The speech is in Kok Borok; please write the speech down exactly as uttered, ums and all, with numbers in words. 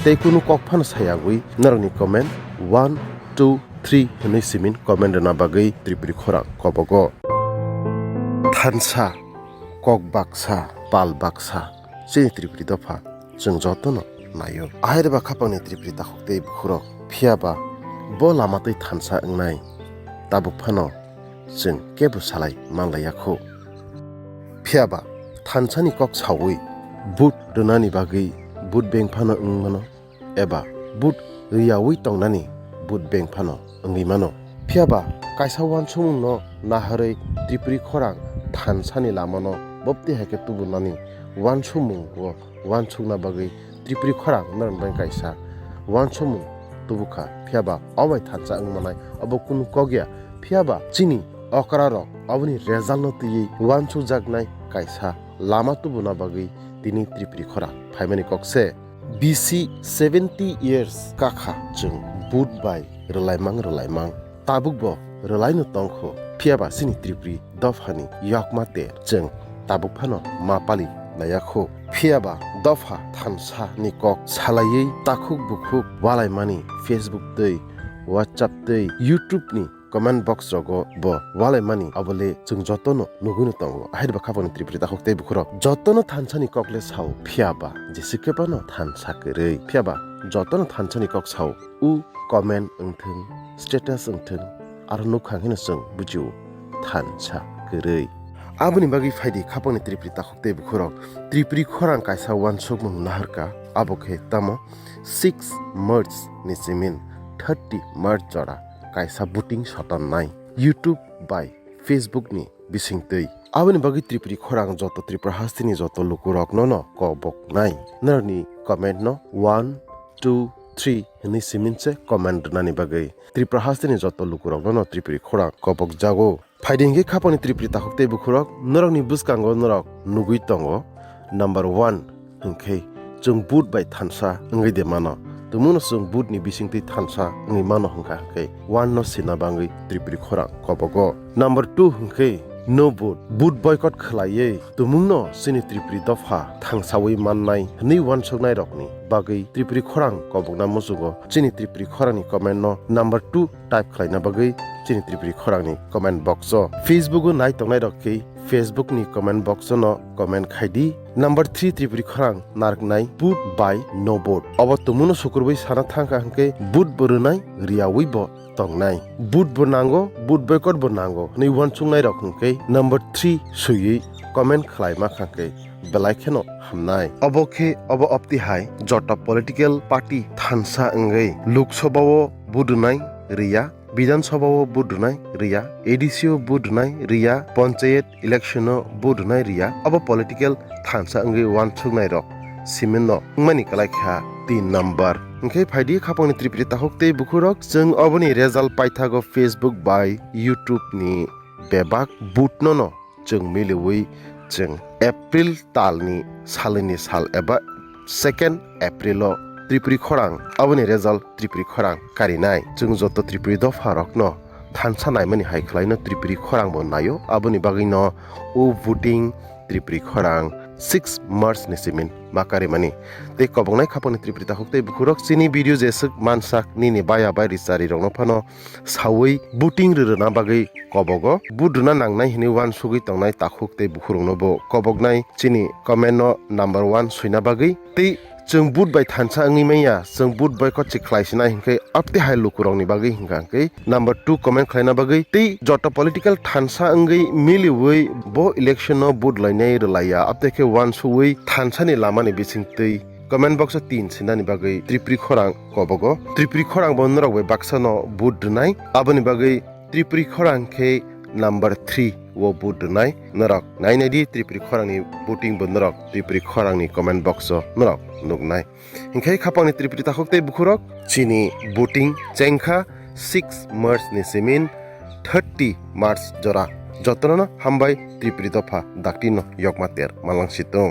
tei kunu kok phano sayagwi norokni comment one, two, three hwnwi simin comment rwna bagwi Tripuri khorang kobogo. Thansa, kok baksa, pal baksa, chini Tripuri dopha chwng jotono naio. Ahai rwba khapangni Tripuri takhuk tei bukhurok, phiyaba bo lama twi thansa wngnai tabuk phano chwng kebo salai manlaiya khu. Phiyaba thansani kok saui vote rwnani bagwi vote bank phano wng mano, eba vote rwyaui tongnani vote bank phano wngwi mano. Phiyaba kaisa uansukmungno naharwi Tripuri khorang thansani lamano bopti hai khe tubunani uansukmungo uansukna bagwi Tripuri khorang norokni bagwi kaisa uansukmung tubukha. Phiyaba o bai thansa wng manai obo kunu kok ya. Phiyaba chini okrarok oboni resultno twiwi uansukjaknai kaisa lama tubuna bagwi tini Tripuri khorang phaimani kok se. Bisi seventy years kakha chwng vote bai rwlaimang rwlaimang. Tabukbo rwlaino tongkho, phiyaba chini Tripuri dophani yokma ter chwng tabuk phano ma pali laiya kho. Phiyaba dopha thansa ni kok salaiwi takhuk bukhuk walaimani Facebook tei WhatsApp tei YouTube ni comment box rogo bo walaimani abo le chwng jotono nugwino tongo. Ahai rwba khapangni Tripuri takhuk tei bukhurok jotono thansani kok le sao, phiyaba jesi kebano thansa kwrwi. Phiyaba jotono thansani kok sao, u comment wngthwng, status wngthwng, aro nukha hino chwng bujio thansa kwrwi. Aboni bagwi phaidi khapangni Tripuri takhuk tei bukhurok, Tripuri khorang kaisa uansukmung naharka, abo khe tamo six March ni simin thirty March jora kaisa voting sotonnai YouTube bai Facebook ni bisingtwi. Aboni bagwi Tripuri khorang joto Tripura hasteni joto lukurokno no koboknai. Norokni comment no one, two, three hwnwi simin se comment rwnani bagwi Tripura hasteni joto lukurokno no Tripuri khorang kobokjago. Phaidi hinkhe khapangni Tripuri takhuk tei bukhurok, norokni bwskango norok nugwi tongo. Number one hinkhe chwng vote bai thansa wngwi de mano. Tumungno chwng vote ni bisingtwi thansa wngwi mano hwnkha hinkhe one no sina bangwi Tripuri khorang kobogo. Number two hinkhe no vote, vote boycott khwlaiwi tumungno chini Tripuri dopha thangsawi mannai hwnwi uansuknairokni bagwi Tripuri khorang kobokna muchungo chini Tripuri khorangni comment no number two type khlaina bagwi chini Tripuri khorangni comment box o. Facebook o nai tongnai rok khe Facebook ni comment box o no comment khai di. Number three Tripuri khorang narwknai vote by no vote. Obo tumungno sukurwi sana thangkha hinkhe vote bo rwnai, rwyawi bo tongnai. Vote bo nango, vote boycott bo nango hwnwi uansuknai rok hinkhe number three swiwi comment khlai ma kha khe belai kheno hamnai. Obo khe obo opti hai joto political party thansa wngwi Lok Sabha o vote rwnai rwya, Bidhan Sabha o vote rwnai rwya, A D C o vote rwnai rwya, Panchayat election o vote rwnai rwya. Obo political thansa wngwi uansuknai rok simin no wngmani kwlai kha tin number. Hinkhe phaidi khapangni Tripuri takhuk tei bukhurok, chwng oboni result paithago Facebook bai YouTube ni bebak vote no no chwng miliwi chwng April talni salini sal eba second April o Tripuri khorang aboni result Tripuri khorang karinai. Chwng joto Tripuri dopha rokno thansa naimani hai khwlaino Tripuri khorang bo naio, aboni bagwino o voting Tripuri khorang six March ni simin ma karimani. Tei koboknai khapangni Tripuri takhuk tei bukhurok, chini video jeswk mansak nini baya bai richari rokno phano sawi voting rwrwna bagwi kobogo. Vote rwna nangnai hwnwi uansugwi tongnai takhuk tei bukhurokno bo koboknai chini comment no number one swina bagwi. Tei chwng vote bai thansa wngwi manya, chwng vote boycott se khlai sinai hinkhe apte hai lukurokni bagwi hinkha hinkhe number two comment khlaina bagwi. Tei joto political thansa wngwi miliwi bo election no vote lainai rwlaiya, apte khe uansugwi thansani lamani bisingtwi comment box o tin sinani bagwi Tripuri khorang kobogo. Tripuri khorang bo norok bai baksa no vote rwnai. Aboni bagwi Tripuri khorang khe number three o vote rwnai. Norok nainai di Tripuri khorang ni voting bo norok Tripuri khorang ni comment box o norok nuknai. Hinkhe khapangni Tripuri takhuk tei bukhurok, chini voting chengkha six March ni simin thirty March jora. Jotono no hambai, Tripuri dopha dakti no yokma ter manlangsi tong.